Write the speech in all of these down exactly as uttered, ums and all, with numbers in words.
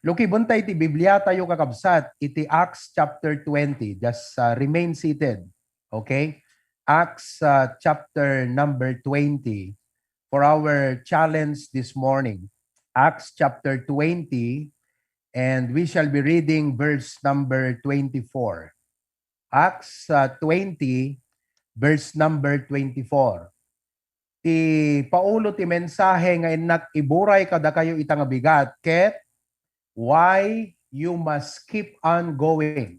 Lukibenta iti Biblia tayo, kakabsat, iti Acts chapter twenty. Just, uh, remain seated. Okay? Acts, uh, chapter number twenty for our challenge this morning. Acts chapter twenty, and we shall be reading verse number twenty-four. Acts, uh, twenty, verse number twenty-four. Ti Paulo ti mensahe nga innak iburay kadakayo ita nga bigat, ket why you must keep on going.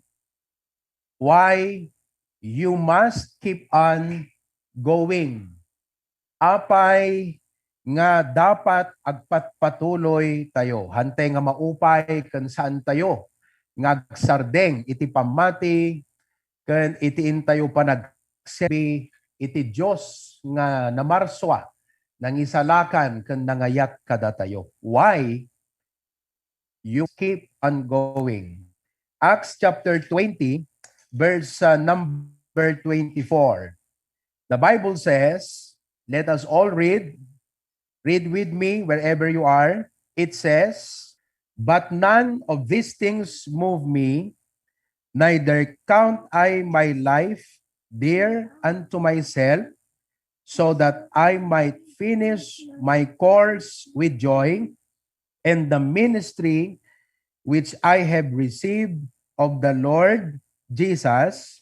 Why you must keep on going. Apay nga dapat agpatpatuloy tayo. Hantay nga maupay ken saan tayo nga agsardeng iti pammati ken iti intayo panagserbi iti Dios nga namarsua, nangisalakan, ken nangayat kadatayo. Why you keep on going? Acts chapter twenty, verse, uh, number twenty-four. The Bible says, let us all read. Read with me wherever you are. It says, "But none of these things move me, neither count I my life dear unto myself, so that I might finish my course with joy, and the ministry which I have received of the Lord Jesus,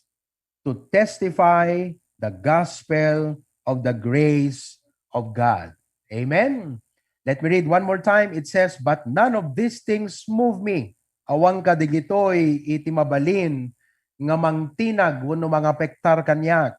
to testify the gospel of the grace of God." Amen. Let me read one more time. It says, "But none of these things move me." Awan kadagitoy iti mabalin nga mangtinag wenno mangapektar kaniak.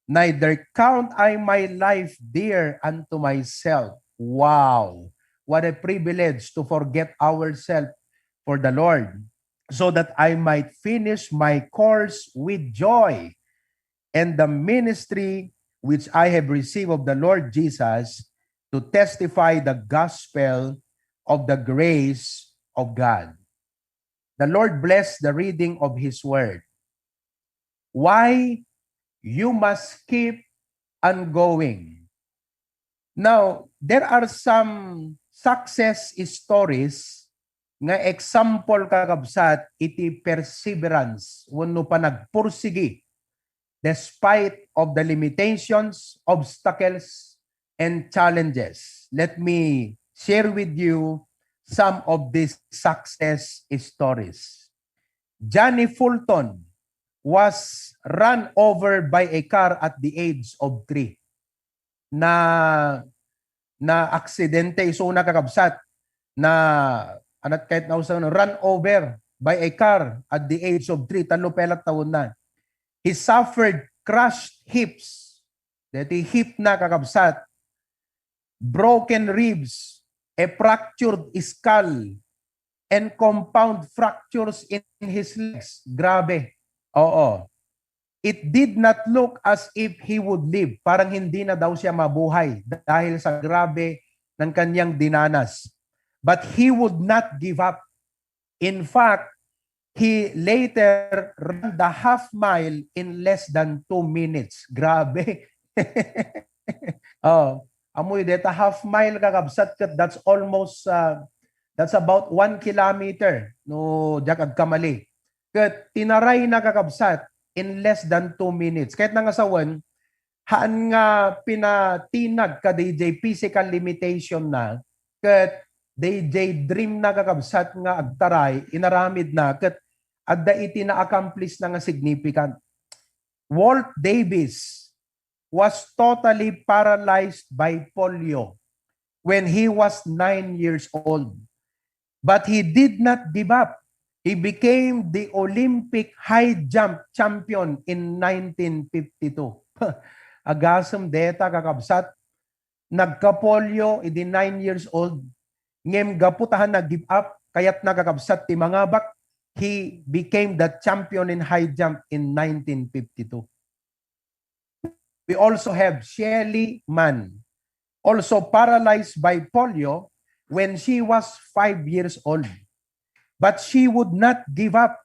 "Neither count I my life dear unto myself." Wow! What a privilege to forget ourselves for the Lord, "so that I might finish my course with joy, and the ministry which I have received of the Lord Jesus, to testify the gospel of the grace of God." The Lord bless the reading of His word. Why you must keep on going. Now, there are some success stories nga example, kakabsat, iti perseverance wenno panagpursigi despite of the limitations, obstacles, and challenges. Let me share with you some of these success stories. Johnny Fulton was run over by a car at the age of three. Na, na aksidente isuna, kakabsat. Na, anat kahit nausa, run over by a car at the age of three, tallo pay la't tawenna. He suffered crushed hips. Deti hip na, kakabsat. Broken ribs, a fractured skull, and compound fractures in his legs. Grabe. Oo. It did not look as if he would live. Parang hindi na daw siya mabuhay dahil sa grabe ng kanyang dinanas. But he would not give up. In fact, he later ran the half mile in less than two minutes. Grabe. Oh, amoy deta half mile, kakabsat, ket that's almost, uh, that's about one kilometer, no, diak agkamali. Ket tinaray na, kakabsat, in less than two minutes. Kahit nangasawen, haan nga pinatinag ka D J physical limitation na, ket D J dream na, kakabsat, nga agtaray, inaramid na, ket adda iti na-accomplish na nga significant. Walt Davis was totally paralyzed by polio when he was nine years old. But he did not give up. He became the Olympic high jump champion in nineteen fifty-two. Agasem deta, kakabsat, nagkapolio idi nine years old. Ngem gapu ta nag-give up, kayatna, kakabsat, ti mangabak, he became the champion in high jump in nineteen fifty-two. We also have Shelly Mann, also paralyzed by polio when she was five years old. But she would not give up.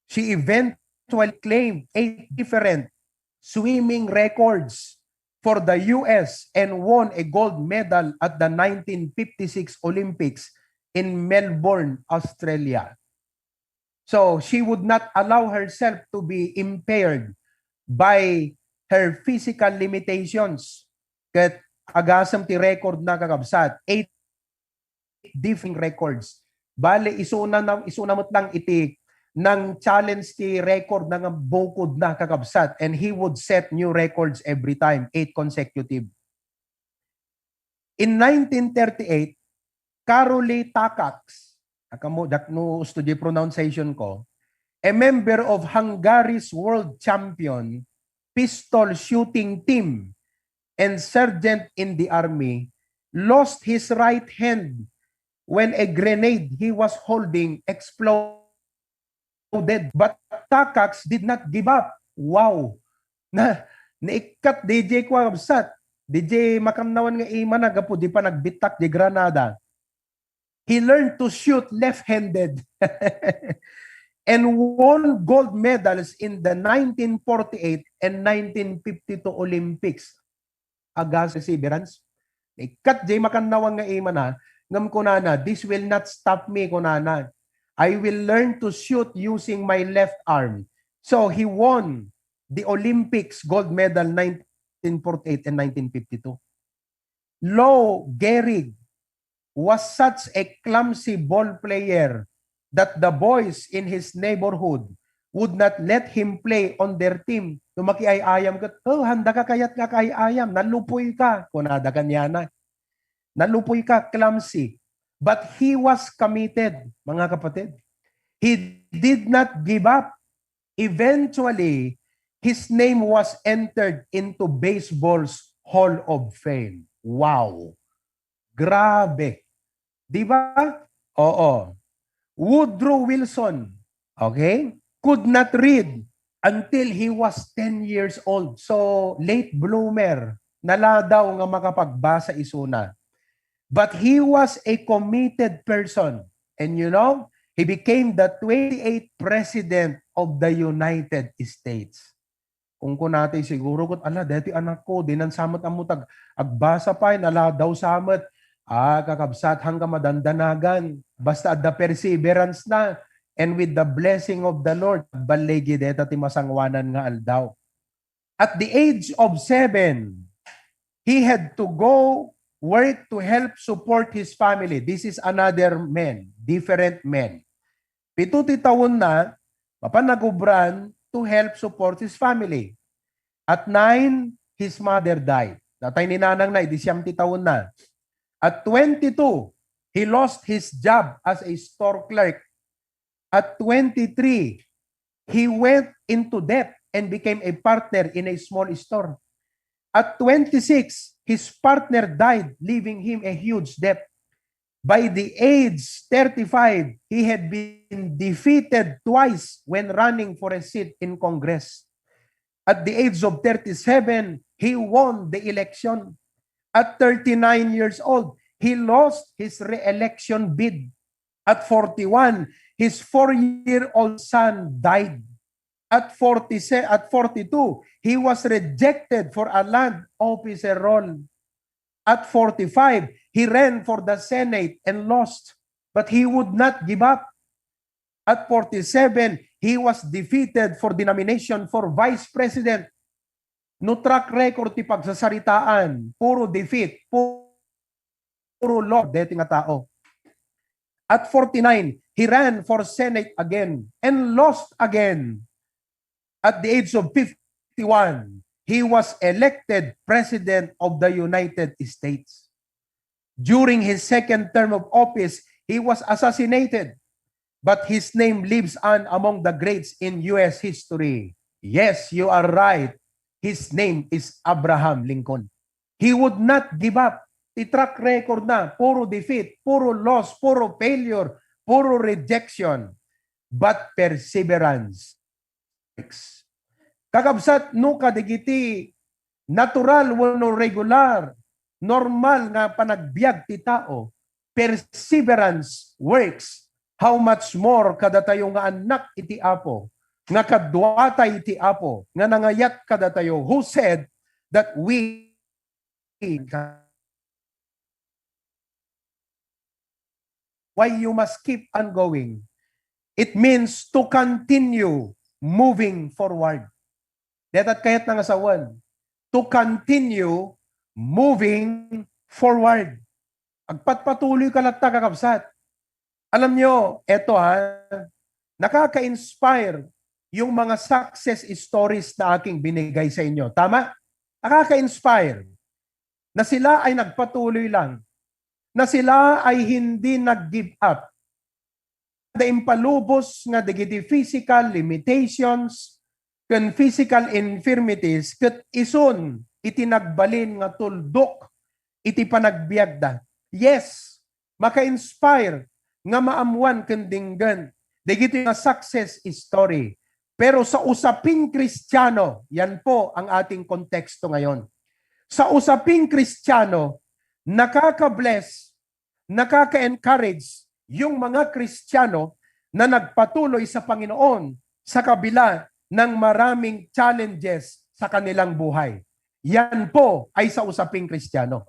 She eventually claimed eight different swimming records for the U S and won a gold medal at the nineteen fifty-six Olympics in Melbourne, Australia. So, she would not allow herself to be impaired by her physical limitations. Ket agasem ti record na, kakabsat, eight different records. Bale, isuna na, isuna met lang iti nang-challenge ti record na nga bukod na, kakabsat, and he would set new records every time, eight consecutive. In nineteen thirty-eight, Karoli Takacs, akamo, dak no usto di pronunciation ko, a member of Hungary's world champion pistol shooting team and sergeant in the army, lost his right hand when a grenade he was holding exploded. But Takacs did not give up. Wow! Na, naikkat D J, kakabsat. D J makannawan nga imana gapu di panagbittak di granada. He learned to shoot left-handed and won gold medals in the nineteen forty-eight and nineteen fifty-two Olympics. Agasem perseverance. Naikkat di makannawan nga imana, ngem kunana, "This will not stop me," kunana. "I will learn to shoot using my left arm." So he won the Olympics gold medal nineteen forty-eight and nineteen fifty-two. Lou Gehrig was such a clumsy ball player that the boys in his neighborhood would not let him play on their team. No makiay-ayam ket, "Oh, haanda ka kayat nga kaay-ayam, nalupoy ka," kunada kaniana. "Nalupoy ka, clumsy." But he was committed, mga kapatid. He did not give up. Eventually, his name was entered into baseball's Hall of Fame. Wow! Grabe. Di ba? Oo. Woodrow Wilson, okay, could not read until he was ten years old. So, late bloomer. Naladaw nga makapagbasa isuna. But he was a committed person. And you know, he became the twenty-eighth president of the United States. Kung kunatay siguro ket, "Ala, daytoy anakko, dinan sa met ammo ti ag-, agbasa pay, naladaw sa met." Ah, kakabsat, haanka madandanagan. Basta adda perseverance na. And with the blessing of the Lord, balligi dayta ti masangoanan nga aldaw. At the age of seven, he had to go work to help support his family. This is another man, different man. Pito ti taonna, mapan nagubran to help support his family. At nine, his mother died. Natay ni nanang na, idi siyam ti taonna. At twenty-two, he lost his job as a store clerk. At twenty-three, he went into debt and became a partner in a small store. At twenty-six, his partner died, leaving him a huge debt. By the age thirty-five, he had been defeated twice when running for a seat in Congress. At the age of thirty-seven, he won the election. At thirty-nine years old, he lost his re-election bid. At forty-one, his four-year-old son died. At forty, at forty-two, he was rejected for a land officer role. At forty-five, he ran for the Senate and lost, but he would not give up. At forty-seven, he was defeated for the nomination for vice president. No track record ti pagsasaritaan, puro defeat, pu-, puro loss deti nga tao. At forty-nine, he ran for Senate again and lost again. At the age of fifty-one, he was elected President of the United States. During his second term of office, he was assassinated, but his name lives on among the greats in U S history. Yes, you are right. His name is Abraham Lincoln. He would not give up. Ti track record na, puro defeat, puro loss, puro failure, puro rejection, but perseverance. Kakabsat, no kadagiti natural wenno regular, normal nga panagbiag ti tao, perseverance works. How much more kadatayo nga annak iti Apo, nga kaduatay iti Apo, nga nangayat kadatayo, who said that we, why you must keep on going. It means to continue moving forward. Dayta ti kayatna nga sawen, to continue moving forward. Agpatpatuloy ka latta, kakabsat. Alam nyo, eto ha, nakaka-inspire yung mga success stories na aking binigay sa inyo. Tama? Nakaka-inspire na sila ay nagpatuloy lang, na sila ay hindi nag-give up. Da impalubos nga dagiti physical limitations ken physical infirmities ket isun iti nagbalin nga tuldok iti panagbiagda. Yes, maka-inspire nga maammoan ken denggen dagiti nga success story. Pero sa usaping Kristiano, yan po ang ating konteksto ngayon. Sa usaping Kristiano, nakaka-bless, nakaka-encourage yung mga Kristiano na nagpatuloy sa Panginoon sa kabila ng maraming challenges sa kanilang buhay. Yan po ay sa usaping Kristiano.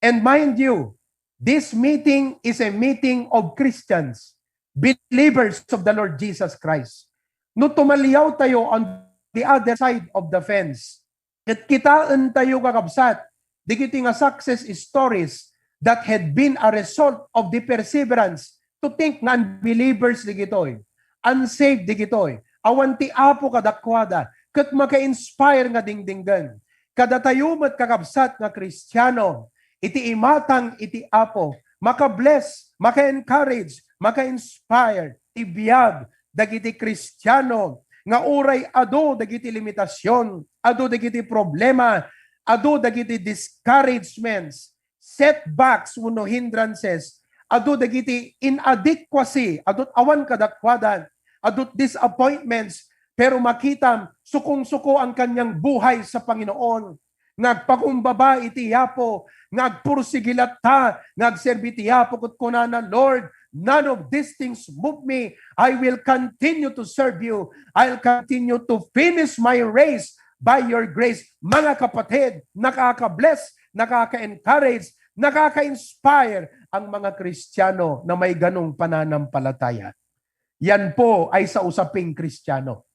And mind you, this meeting is a meeting of Christians, believers of the Lord Jesus Christ. No tumalyaw tayo on the other side of the fence, ket kitaen tayo, kakabsat, dagiti nga success stories that had been a result of the perseverance to think nga unbelievers dagitoy, unsaved dagitoy, awan ti Apo kadakuada, ket maka-inspire nga dingdinggen. Kadatayo met, kakabsat nga Kristiano, iti imatang iti Apo, maka-bless, maka-encourage, maka-inspire ti biag dagiti Kristiano nga uray adu dagiti limitasion, adu dagiti problema, adu dagiti discouragements, setbacks wenno hindrances, adu dagiti inadequacy, adu awan kadakuada, adu disappointments, pero makitam, sukong-suko ang kanyang buhay sa Panginoon. Nga agpakumbaba iti Apo, nga agpursigi latta, nga agserbi iti Apo, ket kunana, "Lord, none of these things move me. I will continue to serve you. I'll continue to finish my race by your grace." Mga kapatid, nakaka-bless, nakaka-encourage, nakaka-inspire ang mga Kristiano na may ganong pananampalataya. Yan po ay sa usaping Kristiano.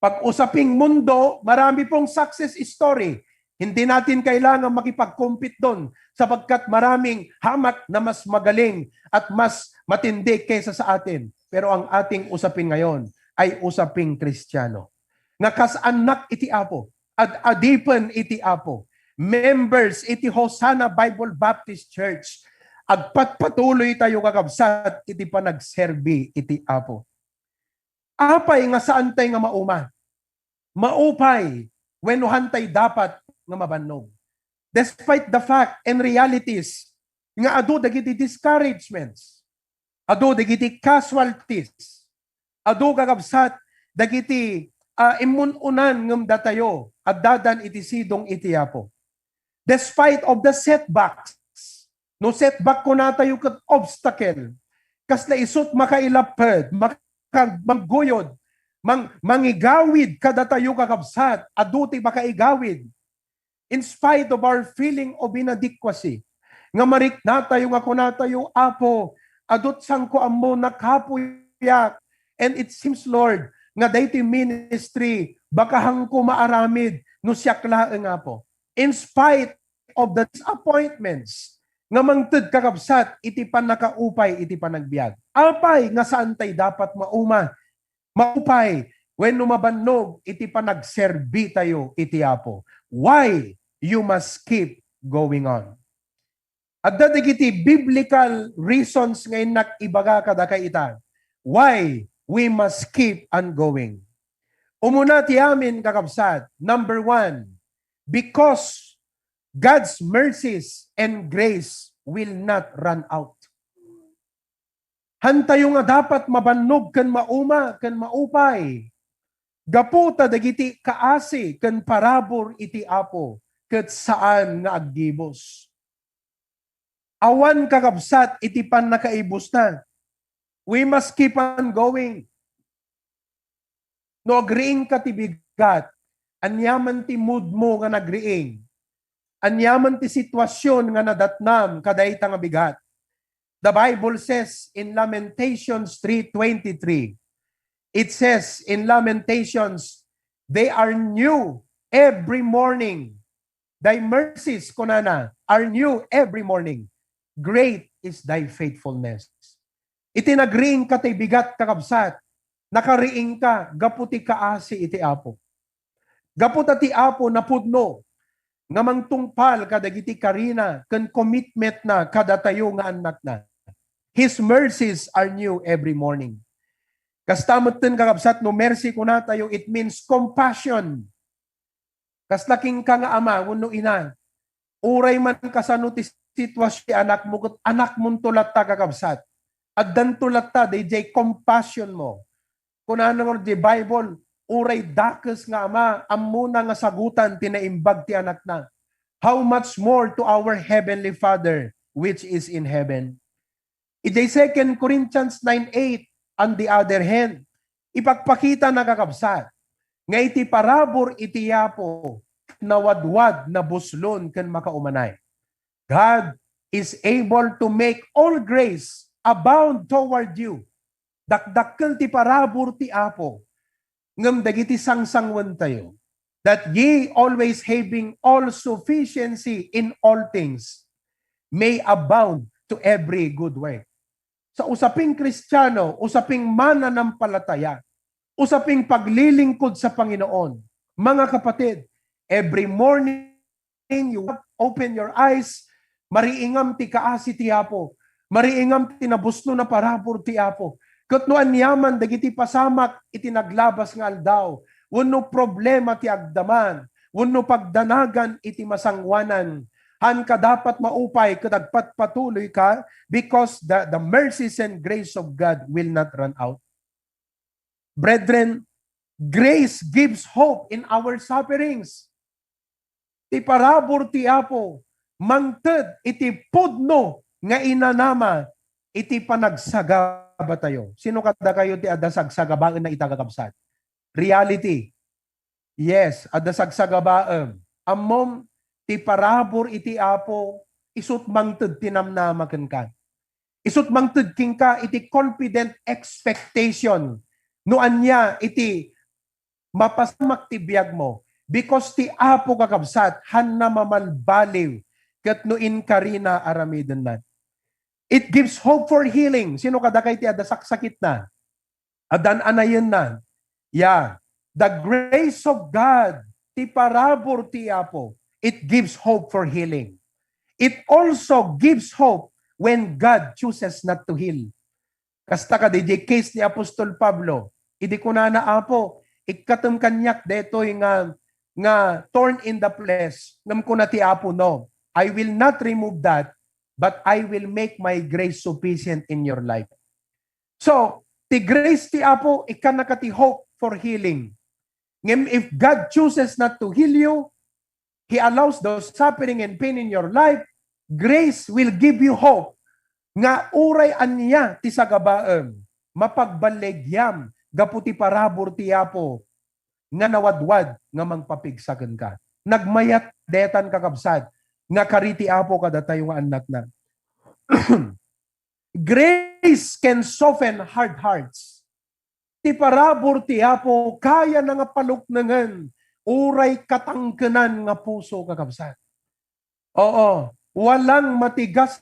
Pag usaping mundo, marami pong success story. Hindi natin kailangan makipag-compete doon sapagkat maraming hamak na mas magaling at mas matindi kaysa sa atin. Pero ang ating usapin ngayon ay usaping Kristiano. Nga kas annak iti Apo, ad-adipen iti Apo, members iti Hosanna Bible Baptist Church, agpatpatuloy tayo, kakabsat, iti panagserbi iti Apo. Apay nga saantay nga mauma, maupay, wenno haantay dapat nga mabannog? Despite the fact and realities nga adu dagiti discouragements, adu dagiti casualties, adu, kakabsat, dagiti, ah, immun-unan ngem datayo, addadan iti sidong iti Apo. Despite of the setbacks, no setback kunatayo ket obstacle, kasla isut makailaped, maka-, mangguyod, mang-, mangigawid kadatayo, kakabsat, adu ti makaigawid. In spite of our feeling of inadequacy, nga mariknatayo nga kunatayo, "Apo, adut sanko ammo, nakapuyak." And it seems, Lord, nga daytoy ministry, baka hanko maaramid no siak laeng, Apo. In spite of the disappointments nga mangted, kakabsat, iti pannakaupay iti panagbiag. Apay nga saantay dapat mauma, maupay, wenno mabannog iti panagserbi tayo iti Apo? Why you must keep going on? Adda dagiti biblical reasons nga innak ibaga kadakay ita. Why we must keep on going? Umuna ti amin, kakabsat. Number one, because God's mercies and grace will not run out. Haantayo nga dapat mabannog ken mauma ken maupay gapu ta dagiti kaasi ken parabur iti Apo ket saan nga aggibus. Awan kakabsat iti pannakaibusna. We must keep on going. No agriingka ti bigat, aniaman ti moodmo nga nagriing? Aniaman ti sitwasyon nga nadatnam kadayta nga bigat? The Bible says in Lamentations three twenty-three, it says in Lamentations, "They are new every morning. Thy mercies," kunana, "are new every morning. Great is thy faithfulness." Iti nagriingka ti bigat, kakabsat, nakariingka gapu ti kaasi iti Apo. Gapu ta ti Apo napudno nga mangtungpal kadagiti karina ken commitmentna kadatayo nga annakna. His mercies are new every morning. Kasta metten, kakabsat, no mercy kunatayo, it means compassion. Kasla kenka nga ama wenno ina, uray man kasano ti sitwasyon ti anakmo, ket anakmonto latta, kakabsat. Addanto latta daydiay compassion mo. Kunana ngarud ti Bible, uray dakes nga ama, ammona nga sagutan ti naimbag ti anakna. How much more to our Heavenly Father which is in heaven? Idiay Second Corinthians nine eight, on the other hand, ipakpakitana, kakabsat, nga iti parabur iti Apo, nawadwad, nabuslon, ken makaumanay. God is able to make all grace abound toward you. Dakdakkel ti parabur ti Apo, ngem dagiti sangsanguentayo, that ye, always having all sufficiency in all things, may abound to every good work. Sa usaping Kristiano, usaping mananampalataya, usaping paglilingkod sa Panginoon, mga kapatid, every morning you open your eyes, mariingam ti kaasi ti Apo, mariingam ti nabuslon a parabur ti Apo. Ket no aniaman dagiti pasamak iti naglabas nga aldaw, wenno problema ti agdaman, wenno pagdanagan iti masangoanan, haanka dapat maupay ket agpatpatuloyka, because the, the mercies and grace of God will not run out. Brethren, grace gives hope in our sufferings. Ti parabur ti Apo, mangted iti pudno nga inanama iti panagsagabatayo. Sino kadakayo ti adda sagsagabaenna ita, kakabsat? Reality. Yes, adda sagsagabaem. Ammom, ti parabur iti Apo, isut' mangted ti namnama kenka. Isut' mangted kenka iti confident expectation no ania iti mapasamak ti biagmo, because ti Apo, kakabsat, haanna mamalbaliw ket no inkarina, aramidenna. It gives hope for healing. Sino kadakay ti adda saksakitna? Addan anayenna. Yeah. The grace of God, ti parabur ti Apo, it gives hope for healing. It also gives hope when God chooses not to heal. Kasta kadi di case ni Apostol Pablo, idi kunana, "Apo, ikkatem kaniak daytoy nga, nga thorn in the flesh." Ngem kuna ti Apo, "No, I will not remove that, but I will make my grace sufficient in your life." So, ti grace ti Apo, ikkannaka ti hope for healing. Ngem if God chooses not to heal you, He allows those suffering and pain in your life, grace will give you hope nga uray ania ti sagabaem, mapagballigyam gapu ti parabur ti Apo nga nawadwad nga mangpapigsa kenka. Nagmayat daytan, kakabsat, nga kari ti Apo kadatayo nga annakna. Grace can soften hard hearts. Ti parabur ti Apo, kayana nga paluknengen uray katangkenan nga puso, kakabsat. Oo, walang matigas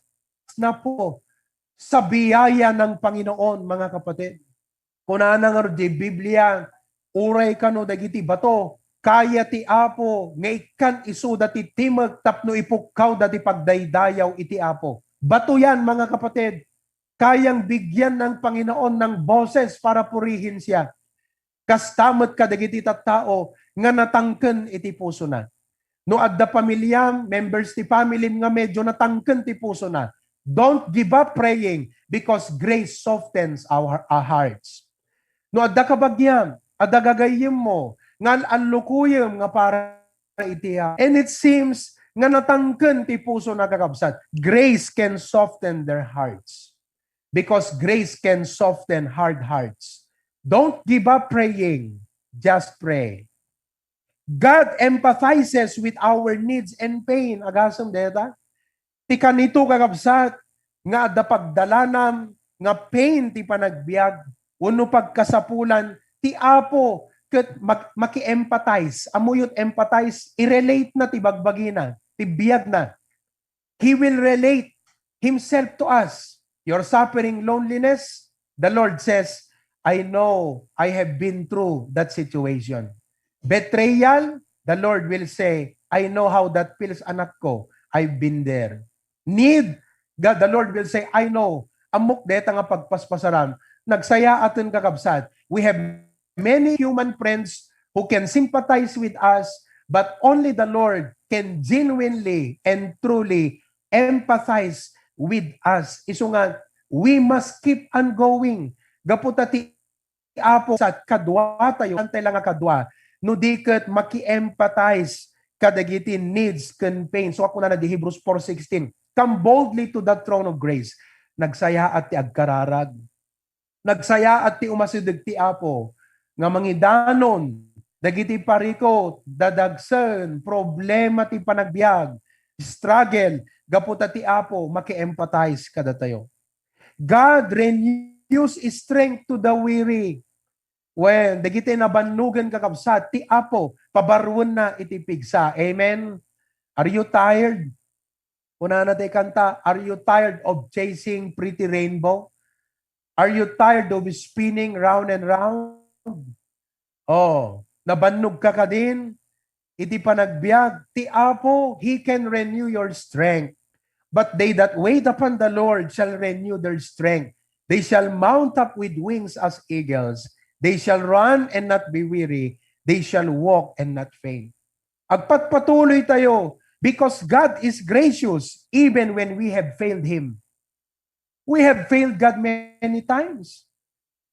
na puso sa biyaya ng Panginoon, mga kapatid. Kunana ngarud ti Biblia, uray kano dagiti bato, kaya ti Apo nga ikkan isuda ti timek tapno ipukkawda ti pagdaydayaw iti Apo. Bato yan, mga kapatid. Kayang bigyan ng Panginoon ng boses para purihin siya. Kasta met kadagiti tattao nga natangken iti pusona. No adda pamiliam, members ti family nga medyo natangken ti pusona, don't give up praying, because grace softens our, our hearts. No adda kabagiam, adda gagayyemmo nga al-, allukuyem nga para iti ha-, and it seems nga natangken ti pusona, kakabsat, grace can soften their hearts. Because grace can soften hard hearts. Don't give up praying. Just pray. God empathizes with our needs and pain. Agasem deta? Ti kanito, kakabsat, nga adda pagdalanam nga pain ti panagbiag wenno pagkasapulan, ti Apo ket mag-, maki-empathize. Ammoyo ti empathize, i-relate na ti bagbagina, ti biagna. He will relate himself to us. Your suffering, loneliness, the Lord says, "I know, I have been through that situation." Betrayal, the Lord will say, "I know how that feels, anak ko. I've been there." Need, God, the Lord will say, "I know." Ammok deta nga pagpaspasaram. Nagsayaaten, kakabsat. We have many human friends who can sympathize with us, but only the Lord can genuinely and truly empathize with us. Isu nga, we must keep on going. Gapu ta ti Apo sa kadua tayo, antay lang nga kadua, no di ket maki-empathize kadagiti needs ken pain. So, ako na di Hebrews four sixteen, "Come boldly to the throne of grace." Nagsayaat ti agkararag. Nagsayaat ti umasideg ti Apo nga mangidanon dagiti parikut, dadagsen, problema ti panagbiag, struggle, gapu ta ti Apo maki-empathize kadatayo. God renews strength to the weary. Wen, dagiti nabannogen, kakabsat, ti Apo pabaruenna iti pigsa. Amen? Are you tired? Kunana ti kanta, "Are you tired of chasing pretty rainbow? Are you tired of spinning round and round?" Oh, nabannogka kadin iti panagbiag? Ti Apo, He can renew your strength. "But they that wait upon the Lord shall renew their strength. They shall mount up with wings as eagles. They shall run and not be weary. They shall walk and not faint." Agpatpatuloy tayo because God is gracious even when we have failed Him. We have failed God many times.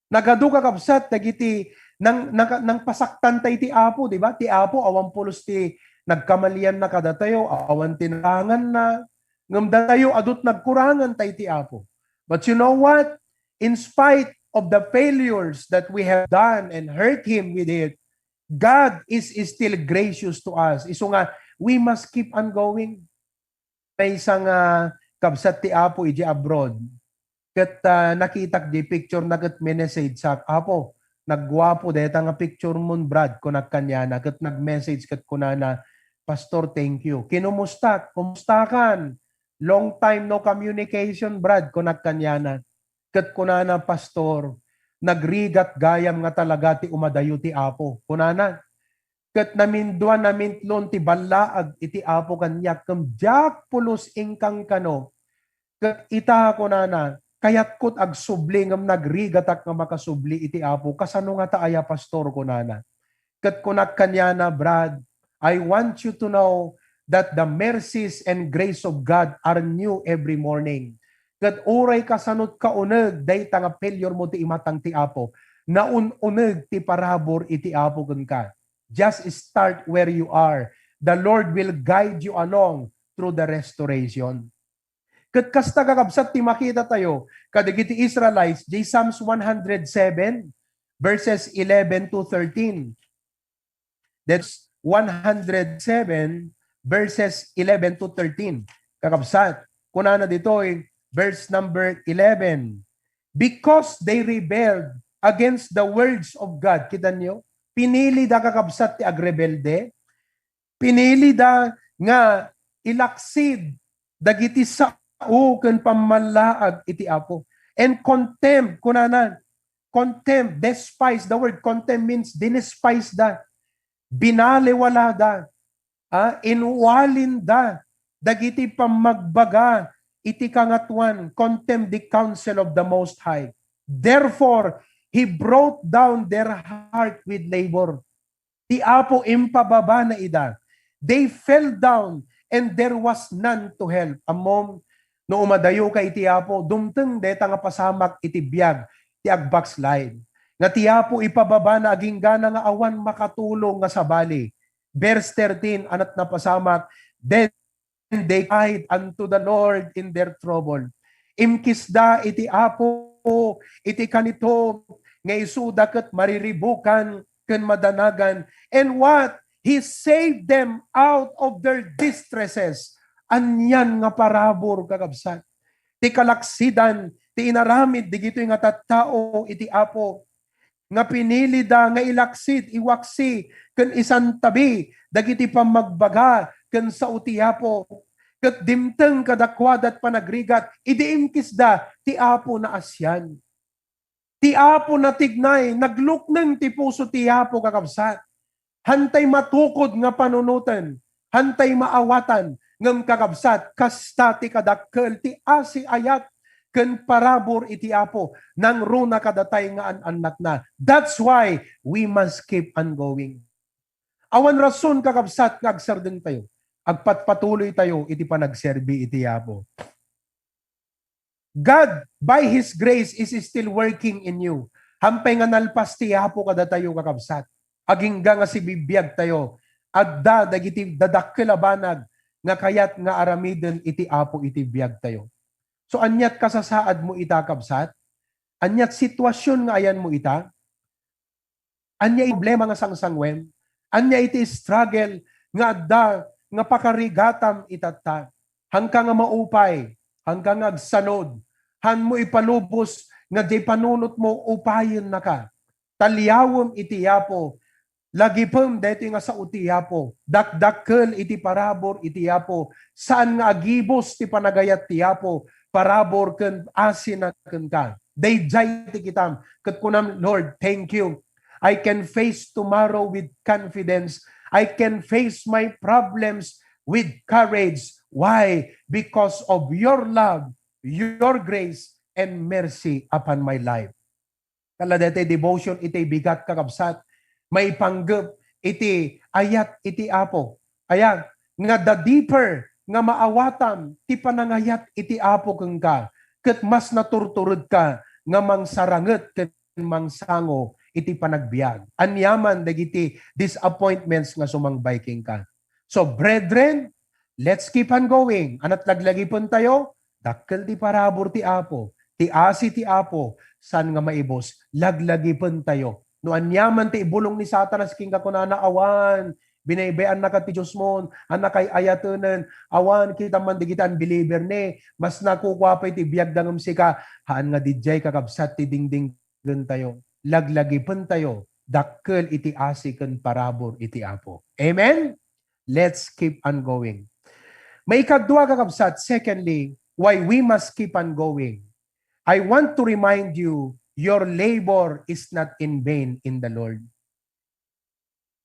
Nagadu, kakabsat, dagiti nang, nang, nang pasaktan tayo ti Apo, di ba? Ti Apo, awan pulos ti nagkamalianna kadatayo, awan ti naranganna. Ngem datayo, adut nagkurangan tayo ti Apo. But you know what? In spite of the failures that we have done and hurt Him with it, God is, is still gracious to us. Isu nga, we must keep on going. Maysa nga kabsat ti Apo iti abroad. Ket, ah, nakitak di picture na ket minessage sa, "Apo, nagguapo deta nga picture mon, Brad," kunak kaniana. Ket nag-message ket kunana, "Pastor, thank you. Kinumusta? Kumustakan? Long time no communication, Brad," kunak kaniana. Ket kunana, "Pastor, nagrigat gayam nga talaga ti umadayo ti Apo," kunana. Ket namindua, namintlon ti ballaag iti Apo kaniak, ngem diak pulos inkankano. Ket ita, kunana, kayatko ti agsubli, ngem nagrigatak nga makasubli iti Apo. "Kasano ngata aya, Pastor?" kunana. Ket kunak kaniana, "Brad, I want you to know that the mercies and grace of God are new every morning." Ket uray kasano ti kauneg dayta nga failure mo ti imatang ti Apo, naun-uneg ti parabur iti Apo kenka. Just start where you are. The Lord will guide you along through the restoration. Ket kasta, kakabsat, ti makita tayo kadagiti Israelites, di Psalms one hundred seven, verses eleven to thirteen. That's one hundred seven, verses eleven to thirteen. Kakabsat, kunana ditoy, verse number eleven, "Because they rebelled against the words of God." Kita niyo? Pinili da, kakabsat, ti agrebelde. Pinili da nga ilaksid dagiti sao ken pammallaag iti Apo. And contempt, kunana, contempt, despise, the word contempt means dinespised da, binaliwala da, ah, inwalin da dagiti pammagbaga iti Kangatoan, contempt the counsel of the Most High. Therefore, He brought down their heart with labor. Ti Apo impababana ida. They fell down and there was none to help. Ammom, no umadayoka iti Apo, dumteng dayta nga pasamak iti biag ti agbackslide. Nga ti Apo ipababana agingga na nga awan makatulong nga sabali. Verse thirteen, anat napasamak, then they cried unto the Lord in their trouble. Imkisda iti Apo iti kanito nga isuda ket mariribukan ken madanagan. And what? He saved them out of their distresses. Anian nga parabur, kakabsat. ti kalaksidan ti inaramid digitoy nga tattao iti Apo, nga pinilida nga ilaksid, iwaksi, ken isantabi dagiti pammagbaga ken sao ti Apo, ket dimteng kadakuada ti panagrigat idi inkisda ti Apo naasian. Ti Apo natignay, naglukneng ti puso ti Apo, kakabsat. Hantay matukod nga panunoten, hantay maawatan, ngem kakabsat, kasta ti kadakkel ti asi, ayat, ken parabur iti Apo, nangruna kadatay nga an-annakna. That's why we must keep on going. Awan rason, kakabsat, nga agsardengtayo. Agpatpatuloytayo iti panagserbi iti Apo. God, by His grace, is still working in you. Hampay nga nalpas ti Apo kadatayo, kakabsat, agingga nga sibibiagtayo, adda dagiti dadakkel a banag nga kayat nga aramiden iti Apo iti biagtayo. So, aniat kasasaad mo ita, kabsat? Aniat sitwasyon nga ayan mo ita? Ania iti problema nga sangsangwem? Ania iti struggle nga adda nga pakarigatam itatta? Hanka nga maupay, hanka nga agsanod, hanmo ipalubos nga diay panunotmo upayennaka. Taliawem iti Apo, lagipem daytoy nga sao ti Apo, dakdakkel iti parabur iti Apo, saan nga agibus ti panagayat ti Apo, parabur ken asina kenka. Daydiay ti kitam, ket kunam, Lord, thank you. I can face tomorrow with confidence. I can face my problems with courage. Why? Because of your love, your grace, and mercy upon my life. Kala daytoy devotion iti bigat, kakabsat, maipanggep iti ayat iti Apo. Aya, nga the deeper nga maawatam ti panangayat iti Apo kenka, ket mas naturturedka nga mangsaranget ken mangsango iti panagbiag. Aniaman dagiti disappointments nga sumangbay kenka. So, brethren, let's keep on going. Anat laglagipentayo, dakkel ti parabur ti Apo, ti asi ti Apo, saan nga maibus, laglagipentayo. No aniaman ti ibulong ni Satanas kenka, kunana, awan, binaybay-annaka ti Diosmon, a nakay-ayatenen, awan, kita man dagiti unbeliever ne, mas nakukua pay ti biagda ngem sika, haan nga didiay, kakabsat, ti dingding gentayo, laglagipentayo, dakkel iti asi ken parabur iti Apo. Amen? Let's keep on going. Maikadua, kakabsat, secondly, why we must keep on going. I want to remind you, your labor is not in vain in the Lord.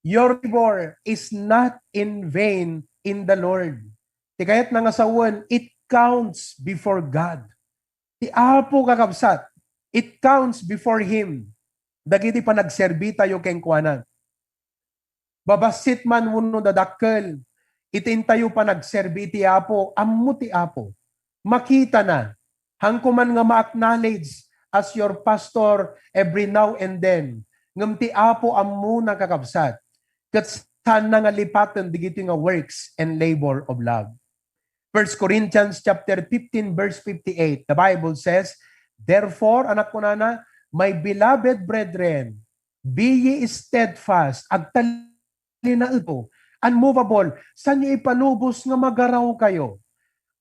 Your labor is not in vain in the Lord. Ti kayatna nga sawen, it counts before God. Ti Apo, kakabsat, it counts before Him. Dagiti panagserbitayo kenkuana. Babassit man wenno dadakkel, iti intayo panagserbi iti Apo, ammo ti Apo. Makitana. Hanko man nga ma-acknowledge as your pastor every now and then. Ngem ti Apo ammona, kakabsat. Ket saanna nga lipaten dagitoy nga works and labor of love. First Corinthians chapter fifteen, verse fifty-eight, the Bible says, "Therefore," anak kunana, "my beloved brethren, be ye steadfast," agtalinaedto, unmovable, saanyo ipalubos nga magarawkayo.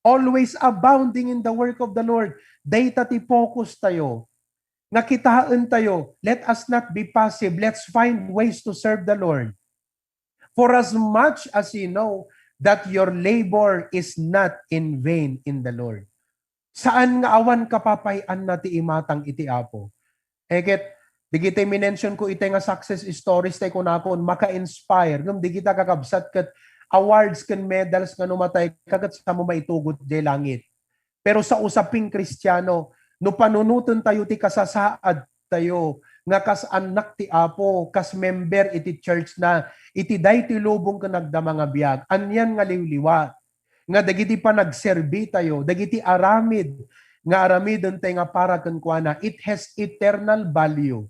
Always abounding in the work of the Lord. Dayta ti focus tayo. Nga kitaen tayo, let us not be passive. Let's find ways to serve the Lord. For as much as ye know that your labor is not in vain in the Lord. Saan nga awan kapapay-anna ti imatang iti Apo. Ket, digiti minention ko iti nga success stories tay kunakon, maka-inspire. Ngem digita kakabsat ket awards ken medals nga no matay ka ket samo maitugot diay langit. Pero sa usaping Kristiano, no panunoten tayo ti kasasaad tayo nga kas annak ti Apo, kas member iti church na, iti daytoy lubong ken agdama nga biag, anian nga liwliwa nga dagiti panagserbi tayo, dagiti aramid nga aramiden tay nga para kenkuana, it has eternal value.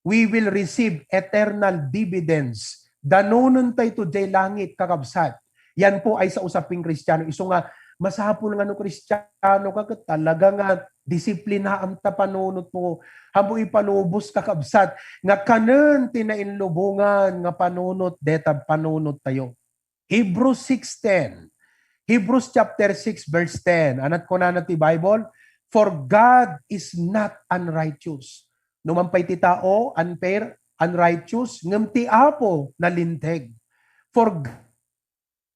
We will receive eternal dividends. Danonentayto diay langit, kakabsat. Yan po ay sa usaping Kristiano. Isu nga, masapul nga no Kristiano ka, ket talaga nga disiplinaam ta panunot mo. Ammo ipalubos, kakabsat, nga kanen ti nainlubongan nga panunot deta panunot tayo. Hebrews six ten. Hebrews chapter six, verse ten. Anat kunana ti Bible, For God is not unrighteous. No man pay ti tao, unfair, unrighteous, ngem ti Apo nalinteg. For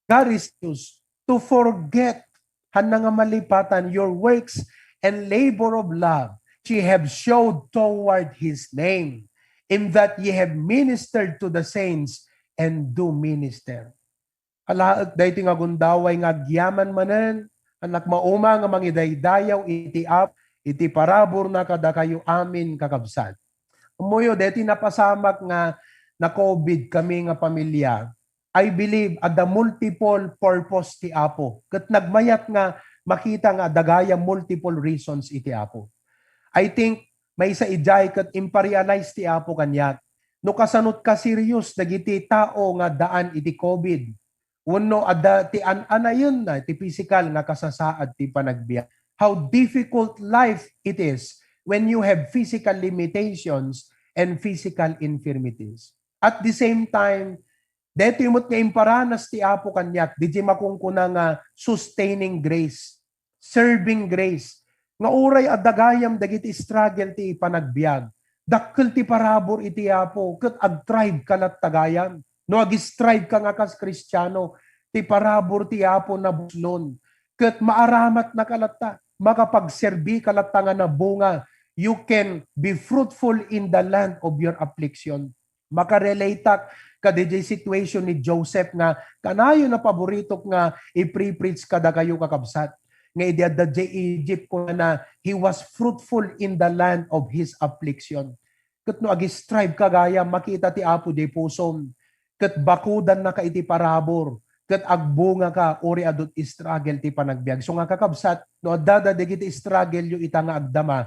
God is used to forget, hanna nga malipatan, your works and labor of love which ye have showed toward His name, in that ye have ministered to the saints and do minister. Alaek daytoy nga gundaway nga agyaman manen, annak mauma nga mangidaydayaw iti Apo, iti paraburna kadakayo amin, kakabsat. Ammoyo, daytoy napasamak nga na-COVID kami nga pamilya. I believe adda multiple purpose ti Apo. Ket nagmayat nga makita nga adda gayam multiple reasons iti Apo. I think maysa idiay ket imparealize ti Apo kaniak. No kasanot ka serious dagiti tao nga daan iti COVID, wenno adda ti an-anayenna ti pisikal nga kasasaad ti panagbiag. How difficult life it is when you have physical limitations and physical infirmities. At the same time, daytoy met nga imparanas ti Apo kaniak, diay makunkuna nga sustaining grace, serving grace, nga uray adda gayam dagiti struggle ti panagbiag, dakkel ti parabur iti Apo, ket ag-thrive ka latta gayam. No ag-strive ka nga kas Kristiano, ti parabur ti Apo nabusnon, ket maaramatna ka latta, makapagserbi ka latta nga nabunga. You can be fruitful in the land of your affliction. Makarelateak kadiay situation ni Joseph nga kanayon a paboritok nga ipre-preach kadakayo, kakabsat, nga idi adda diay Egypt, kunana, he was fruitful in the land of his affliction. Ket no ag-strive ka gayam, makita ti Apo diay pusom, ket bakudannaka iti parabur, ket agbunga ka, uray adu ti struggle ti panagbiag. So nga, kakabsat, no adda dagiti struggle yo ita nga agdama,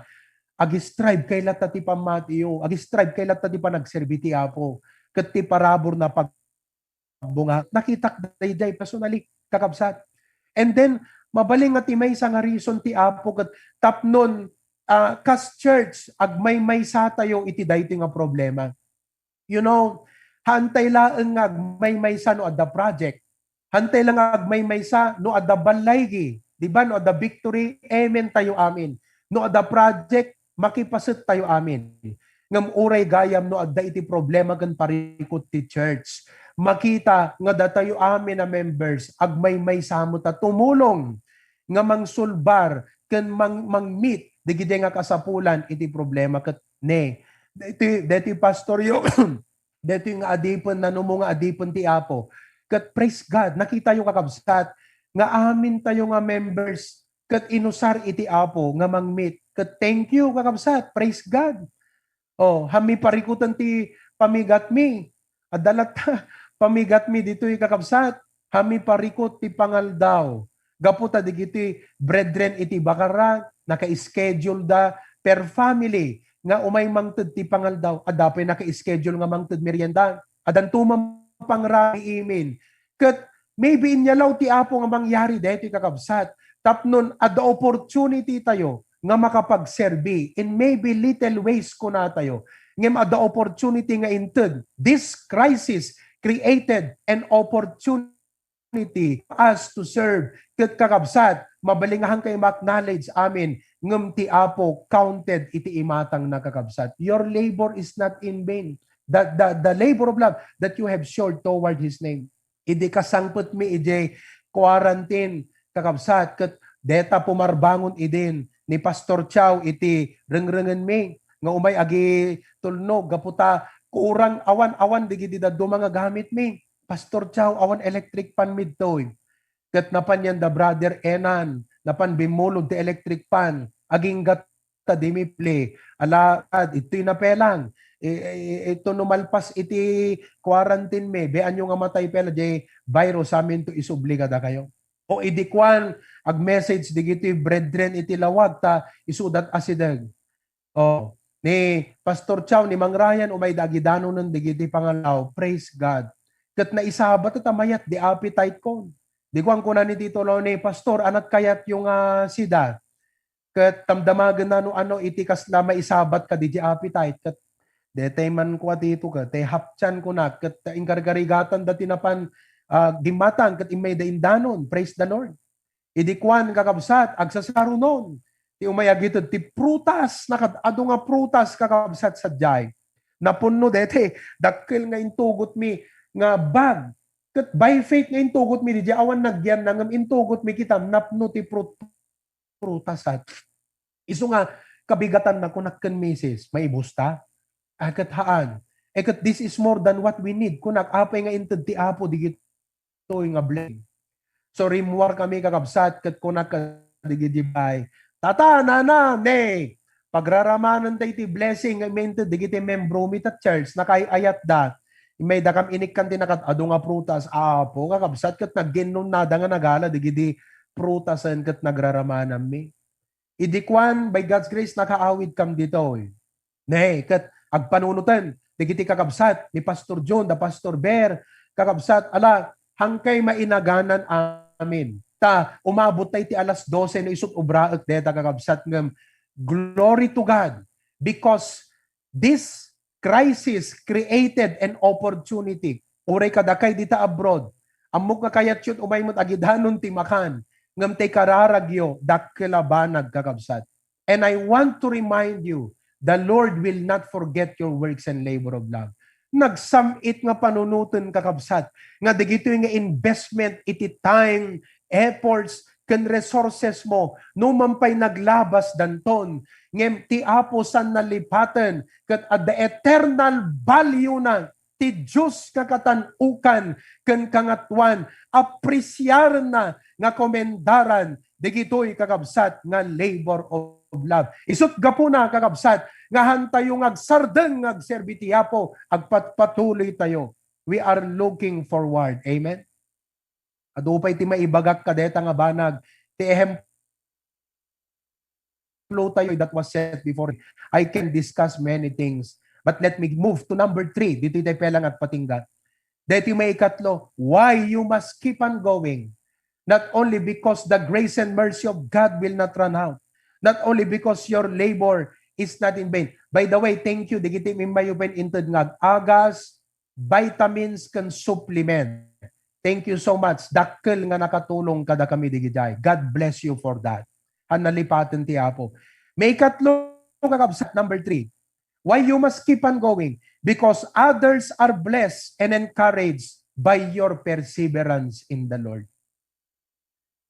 ag-strive kay latta ti pammatiyo, ag-strive kay latta ti panagserbi ti Apo, ket ti paraburna pagbunga. Nakitak daydiay personally, kakabsat. And then, mabalin nga ti maysa nga reason ti Apo ket tapnon, ah, kas church, agmaymaysa tayo iti daytoy nga problema. You know, haantay laeng nga agmaymaysa no adda project. Haantay lang nga agmaymaysa no adda ballaygi. Di ba? No adda victory, amen tayo, amen. No adda project, makipaset tayo, amen. Ngem uray gayam no adda iti problema ken parikut ti church, makita nga datayo amin a members, agmaymaysa met a tumulong nga mangsulbar ken mang-, mangmit dagiti nga kasapulan iti problema ket ne. Deti, deti pastor yo, deti nga adipen, nanumo nga adipen ti Apo. Ket praise God, nakitayo, kakabsat, nga amin tayo nga members ket inusar iti Apo nga mangmit. Ket thank you, kakabsat. Praise God. Oh, hammi parikuten ti pamigatmi. Adda latta pamigatmi ditoy, kakabsat. Hammi parikut ti pangaldaw. Gapu ta digiti brethren iti Bacarra, naka-schedule da per family nga umay mangted ti pangaldaw. Adda pay naka-schedule nga mangted merienda. Addanto man pangrabii imin. Ket maybe inyalaw ti Apo nga mangyari daytoy, kakabsat. Tapnon adda opportunity tayo nga makapagserbi in maybe little ways, kuna tayo. Ngem adda opportunity nga inted. This crisis created an opportunity for us to serve. Ket, kakabsat, mabalin nga haan kayo ma-acknowledge amin, ngem ti Apo counted iti imatangna, kakabsat. Your labor is not in vain. The, the, the labor of love that you have showed toward His name. Idi kasangpetmi idiay quarantine, kakabsat, ket deta pumarbangon idin ni Pastor Chow iti rengrengenmi nga umay agitulnog gapu ta kurang, awan, awan digiti dadduma nga gamitmi. Pastor Chow, awan electric fan mi ditoy. Ket napan yan da Brother Enan, napan bimmulod ti electric fan. Agingga ta dimi pli. Ala, ah, itoy napelang. I, i, ito no malpas iti quarantine mi, beanyo nga matay pela, jay virus amin to isubli kadakayo. O idi kuan, ag-message digiti brethren iti lawag ta isudat asideg. Oh, ni Pastor Chow, ni Mang Ryan, umayda agidanonen digiti pangaldaw. Praise God. Ket naisabat ta mayat di appetite ko. Di kuan, kuna ni Tito Lone, "Pastor, anat kayatyo nga sida?" Ket damdamagenna no ano iti kasla maisabat kadi di appetite. Ket detay man kua dito, ket te hapchan kuna, ket inkargarigatan da ti napan, ah, gimmatang, ket immayda indanon. Praise the Lord. Idi kuan, kakabsat, agsasarunon. Ti umay agited ti prutas, nakad-ado nga prutas, kakabsat, sadiay. Napunno deti, dakkel nga intugotmi nga bag. Ket by faith nga intugotmi, diay awan nagyan na ngem intugotmi kita, napno ti prut-, prutas, at isu nga kabigatanna, kunak ken misis, "Maibusta?" "Ah, ket haan." "Eh, ket this is more than what we need," kunak. Apay nga inted ti Apo digitoy nga blessing. So, rimmuar kami, kakabsat, ket kunak kadagiti babai, "Tata, nana, ne, pagraramanan tayo ti blessing nga inted dagiti membromi ta church, nakaay-ayatda. Immay dakam inikkan ti nakad-ado nga prutas, Apo, kakabsat, ket naginnunada nga nagala dagiti prutasen ket nagraramananmi." Idi kuan, by God's grace, nakaawidkam ditoy. Ne, ket agpanunoten dagiti kakabsat ni Pastor John, da Pastor Ber, kakabsat, ala, hangkay mainaganan amin. Ta, umabot tay ti alas dose no isut' ubraek deta, kakabsat, ngem glory to God, because this crisis created an opportunity. Uray kadakay dita abroad, ammok nga kayatyo umaymet agidanon ti makan, ngem ti kararagyo, dakkel a banag, kakabsat. And I want to remind you, the Lord will not forget your works and labor of love. Nagsam-it nga panunoten, kakabsat, nga dagitoy nga investment iti time, efforts, ken resources mo, no man pay naglabas danton, ngem ti Apo saan nalipaten, ket adda eternal value na ti Dios nga katan-okan ken kangatoan, apresiarenna nga komendaran dagitoy, kakabsat, nga labor of love. Isut' gapuna, kakabsat, nga hantayo nga agsardeng nga agserbi ti Apo, agpatpatuloy tayo. We are looking forward. Amen? Adu pay ti maibagak kadeta nga banag, ti ehemplo tayo that was set before. I can discuss many things, but let me move to number three. Ditoy tayo pay lang agpatingga. Daytoy maikatlo, why you must keep on going. Not only because the grace and mercy of God will not run out, not only because your labor is not in vain. By the way, thank you dagiti immayo pay inted nga ag-agas, vitamins, ken supplement. Thank you so much. Dakkel nga nakatulong kadakami digidiay. God bless you for that. Han nalipaten ti Apo. Maikatlo, kakabsat, number three. Why you must keep on going? Because others are blessed and encouraged by your perseverance in the Lord.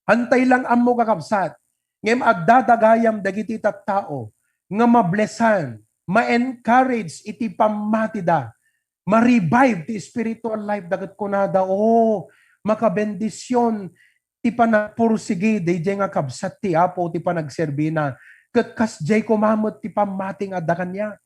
Hantay lang ammo, kakabsat, ngem adda gayam dagiti tattao nga mablesan, ma-encourage iti pammatida, ma-revive ti spiritual life da ket kunada, "Oh, makabendision ti panagpursigi daydiay nga kabsat ti Apo ti panagserbina." Ket kasdiay koma met ti pammati nga adda kaniak.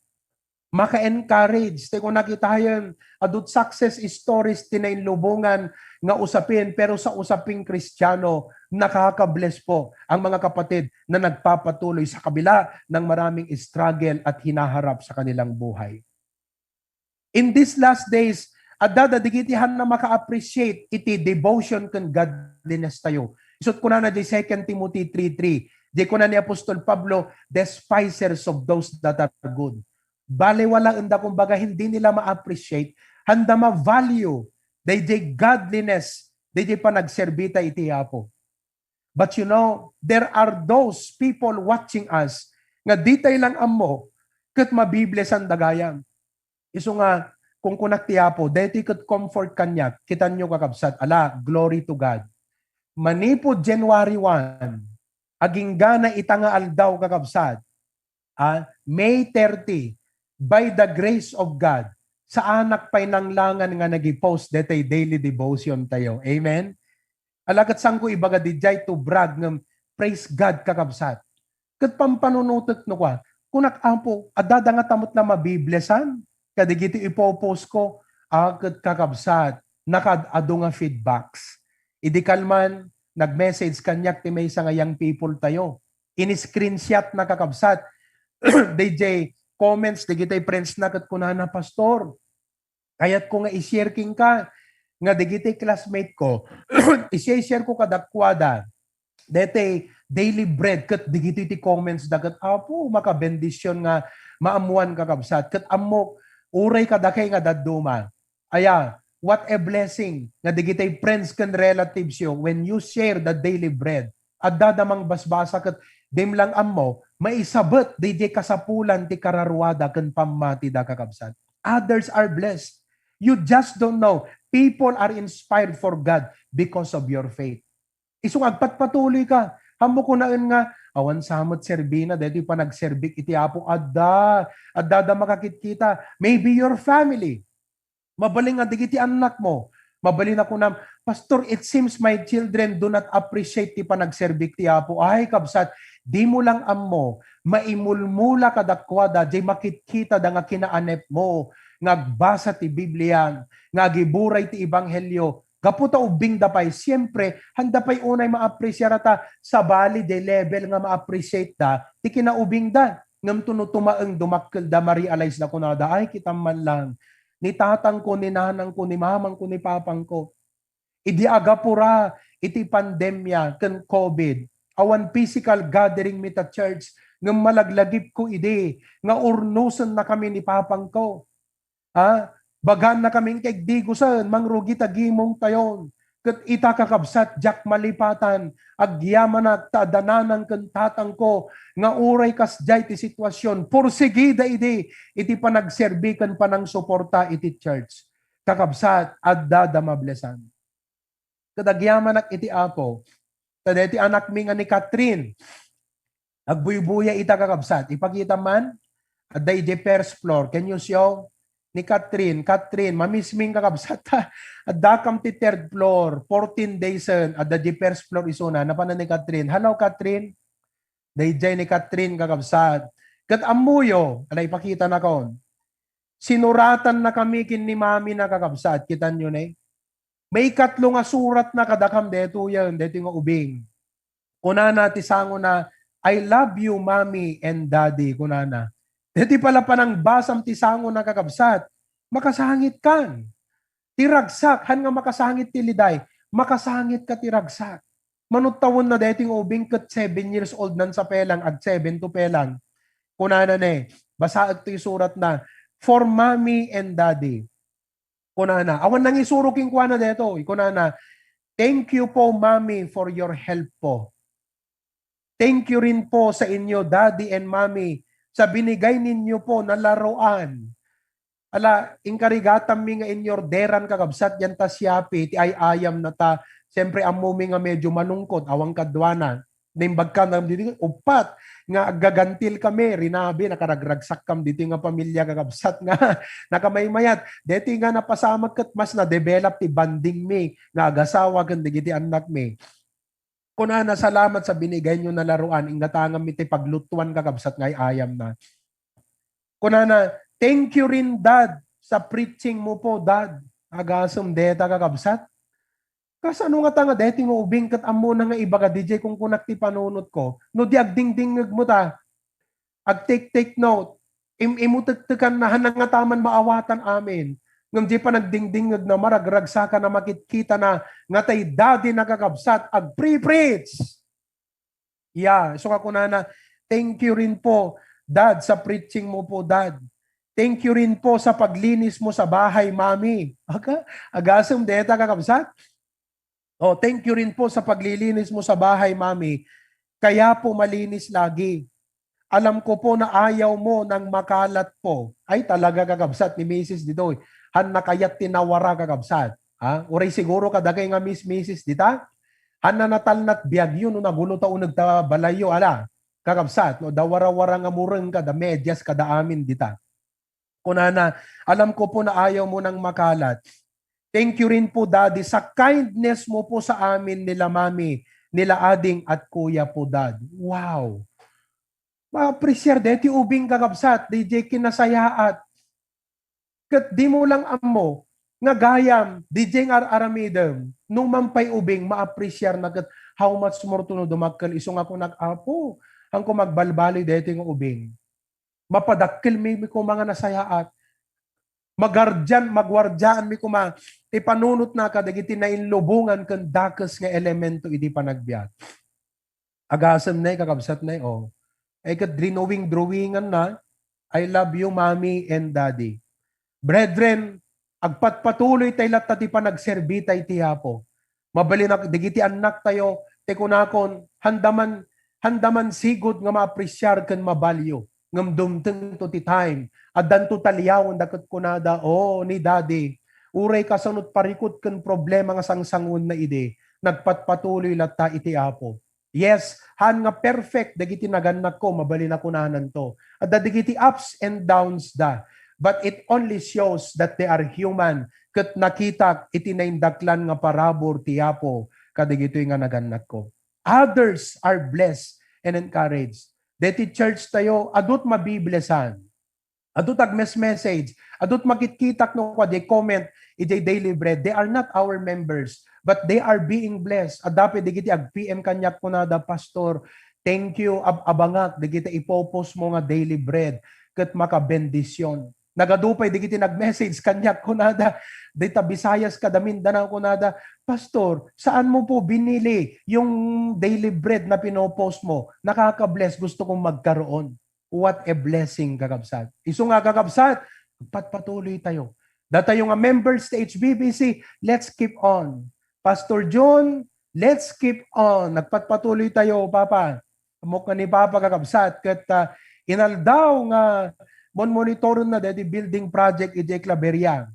Maka-encourage. Ti kunakitayen, adut success stories ti nainlubongan nga usapin, pero sa usaping Kristiano, nakaka-bless po ang mga kapatid na nagpapatuloy sa kabila ng maraming struggle at hinaharap sa kanilang buhay. In these last days, adda dagiti han na maka-appreciate iti devotion ken godliness tayo. Isut' kunana di Second Timothy three three, di kuna ni Apostol Pablo, "Despisers of those that are good." Balewalaenda, kumbaga, hindi nila ma-appreciate, handa ma-value daydiay godliness, daydiay panagserbita iti Apo. But you know, there are those people watching us nga di tay lang ammo ket mabiblesan da gayam. Isu nga, kunkunak ti Apo, daytoy ket comfort kaniak, kitanyo, kakabsat, ala, glory to God. Manipud January one, aginggana ita nga aldaw, kakabsat, ah, May thirty, by the grace of God, saanak pay nanglangan nga nag-post daytoy daily devotion tayo. Amen? Ala, ket saanko ibaga didiay to brag ngem, praise God, kakabsat. Ket pampanunotek no kua, kunak, Apo, adda da ngata met la mabiblesan kadagiti ipo-post ko? Ah, ket kakabsat, nakaad-ado nga feedbacks. Idi kalman, nag-message kaniak ti maysa nga young people tayo. In-screenshot na, kakabsat, daydiay comments dagiti friends na ket kunana, "Pastor, kayatko nga i-share kenka nga dagiti classmate ko, i-share ko kadakuada daytoy daily bread ket dagitoy ti comments da ket, Apo, makabendision nga maammuan, kakabsat, ket ammok uray kadakay nga dadduma." Aya, what a blessing nga dagitoy friends ken relatives yo, when you share the daily bread, adda da mangbasbasa ket Dim lang ammo, maisabet diay kasapulan ti kararuada ken pammatida, kakabsat. Others are blessed. You just don't know. People are inspired for God because of your faith. Isu nga agpatpatuloy ka. Ammo kunaen nga, awan sa met serbina, daytoy panagserbik iti Apo. Adda, adda da makakitkita. Maybe your family. Mabalin nga dagiti annakmo. Mabalin a kunam, "Pastor, it seems my children do not appreciate ti panagserbik ti Apo." Ay, kabsat, dimo lang ammo, maimulmula kadakuada, jay makitkitada nga kinaanepmo, nga agbasa ti Biblia, nga agiburay ti Ebanghelio. Gapu ta ubbingda pay, siempre, handa pay unay ma-appreciate ta, sabali, jay level nga ma-appreciate da, ti kinaubingda. Ngem tuno tumaeng dumakkelda, ma-realize da kunada, "Ay, kitam man lang, ni tatangko, ni nanangko, ni mamangko, ni papangko, idi agapura iti pandemia ken COVID, awan physical gathering mi ta church, ngem malaglagipko idi nga urnusennakami ni papangko." Ha? Bagaannakami nga kaigdigusen, mangrugi ta gimongtayon. Ket ita, kakabsat, diak malipatan, agyamanak ta adda nanang ken tatangko nga uray kasdiay ti sitwasion, pursigida idi iti panagserbi ken panangsuporta iti church. Kakabsat, adda da mablesan. Ket agyamanak iti Apo. Ta daytoy anakmi nga ni Catherine, agbuybuya ita, kakabsat. Ipakita man, adda idiay first floor. Can you show? Ni Catherine, Catherine, mamisming, kakabsat, ta addakam ti third floor, fourteen daysen, adda di first floor isuna. Napanan ni Catherine. Hello, Catherine. Daydiay ni Catherine, kakabsat. Ket ammoyo, ala, ipakitanakon. Sinuratannakami ken ni mami na, kakabsat. Kitanyo ne? Maikatlo nga suratna kadakam detoyen, detoy nga ubing. Kunana ti sangona, "I love you, Mommy and Daddy," kunana. Detoy pala panangbasam ti sangona, kakabsat, makasangitkan. Ti ragsak, han nga makasangit ti liday, makasangitka ti ragsak. Manuttawen na detoy nga ubing ket seven years old nan sa pelang, ag seven to pelang. Kunana ne, basaek toy suratna, "For Mommy and Daddy." Kunana, awan nangisuro kenkuana detoy. Kunana, "Thank you po, Mommy, for your help po. Thank you rin po sa inyo, Daddy and Mommy, sa binigay ninyo po na laruan." Ala, inkarigatanmi nga inorderan, kakabsat, diay ta Shopee, ti ay-ayam na ta. Siyempre, ammomi nga medyo malungkot, awan kaduana. Naimbagkam ditoy, uppat, nga aggagantil kami, rinabi, nakaragragsakkam ditoy nga pamilya, kakabsat, nga nakamaymayat. Detoy nga napasamak ket mas na-develop ti bonding mi nga agasawa ken dagiti annakmi. Kunana, "Salamat sa binigay nyo na laruan, ingatangan mi ti paglutuan, kakabsat, nga ay-ayam na." Kunana, "Thank you rin, Dad, sa preaching mo po, Dad." Agasem deta, kakabsat. Kasano ngata nga deti nga ubing ket ammona nga ibaga, D J, kunkunak ti panunotko? No di agdingdingngegmo ta, ag-take, take note, im-, imo tektekan na, han nga taman maawatan amin. Ngem di panagdingdingngegna, maragragsakana, makitkitana nga tay daddy, nakakabsat, agpre-preach. Ya, isu nga kunana, "Thank you rin po, Dad, sa preaching mo po, Dad. Thank you rin po sa paglinis mo sa bahay, Mommy." Aga, agasem deta, kakabsat. "Oh, thank you rin po sa paglilinis mo sa bahay, Mommy. Kaya po malinis lagi. Alam ko po na ayaw mo nang makalat po." Ay, talaga, kakabsat, ni Misis ditoy. Han nakayat ti nawara, kakabsat. Ha? Uray siguro kadakay nga Miss, Misis dita. Han na natalnat biagyo no nagulo ta uneg ta balayyo, ala. Kakabsat, no, da wara-wara nga mureng kada medias kada amin dita. Kunana, "Alam ko po na ayaw mo nang makalat. Thank you rin po, Daddy, sa kindness mo po sa amin nila Mami, nila Ading at Kuya po, Dad." Wow! Ma-appreciate deti ubing, kakabsat, D J, kinasayaat. Ket dimo lang ammo nga gayam, D J, nga ar-aramidem, nung mampay ubing, ma-appreciate na ket how much more to no dumakkel isu nga kunak, "Apo, hanko magbalbaliw deti nga ubing." Mapadakkelmi, mi koma nga nasayaat. Magardian, maguardiaanmi koma ti panunotna kadagiti nainlubongan ken dakes nga elemento iti panagbiag. Agasem nay, kakabsat nay, oh. Ay ket drawing-drawingan na, "I love you, Mommy and Daddy." Brethren, agpatpatuloy tay latta ti panagserbi tay ti Apo. Mabalin a dagiti annak tayo, ti kunakon, handa man, Handa man sigud nga maapresiar ken mabalio, ngem dumtengto ti time, addanto taliawen da ket kunada, "Oh, ni Daddy, uray kasano ti parikut ken problema nga sangsanguenna idi, nagpatpatuloy latta iti Apo." Yes, haan nga perfect dagiti nagannakko, mabalin a kunananto. Adda dagiti ups and downs da, but it only shows that they are human, ket nakitak iti naindaklan nga parabur ti Apo kadagitoy nga nagannakko. Others are blessed and encouraged. Deti church tayo, adut mabiblessan. Adut agmes-message. Adut makitkitak no kua, they comment, ijay Daily Bread. They are not our members, but they are being blessed. Adda pay dagiti ag-P M kaniak kunada, "Pastor, thank you, ab-, abangak, dagiti ipopost mo nga Daily Bread, ket makabendisyon." Nagadu pay dagiti nag-message kaniak kunada, dita Visayas kada Mindanao kunada, "Pastor, saan mo po binili yung Daily Bread na pinopost mo? Nakaka-bless, gusto kong magkaroon." What a blessing, kakabsat. Isu nga, kakabsat, patpatuloy tayo. Datayo nga members ti H B B C, let's keep on. Pastor John, let's keep on. Nagpatpatuloy tayo, Papa. Ammok nga ni Papa, kakabsat, ket, ah, inaldaw nga monmonitoren na deti building project iti Claveria.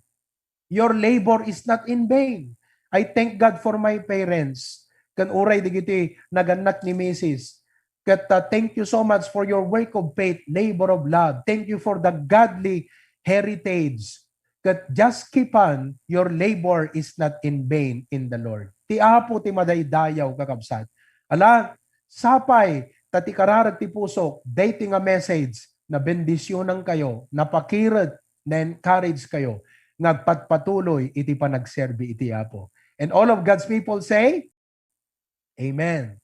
Your labor is not in vain. I thank God for my parents. Ken uray dagiti nagannak ni Misis. Ket, uh, thank you so much for your work of faith, labor of love. Thank you for the godly heritage. Ket just keep on, your labor is not in vain in the Lord. Ti Apo ti madaydayaw, kakabsat. Ala, sapay, ta ti kararag ti pusok, daytoy nga message, nabendisionan kayo, napakired, na-encourage kayo, nga agpatpatuloy iti panagserbi iti Apo. And all of God's people say, Amen.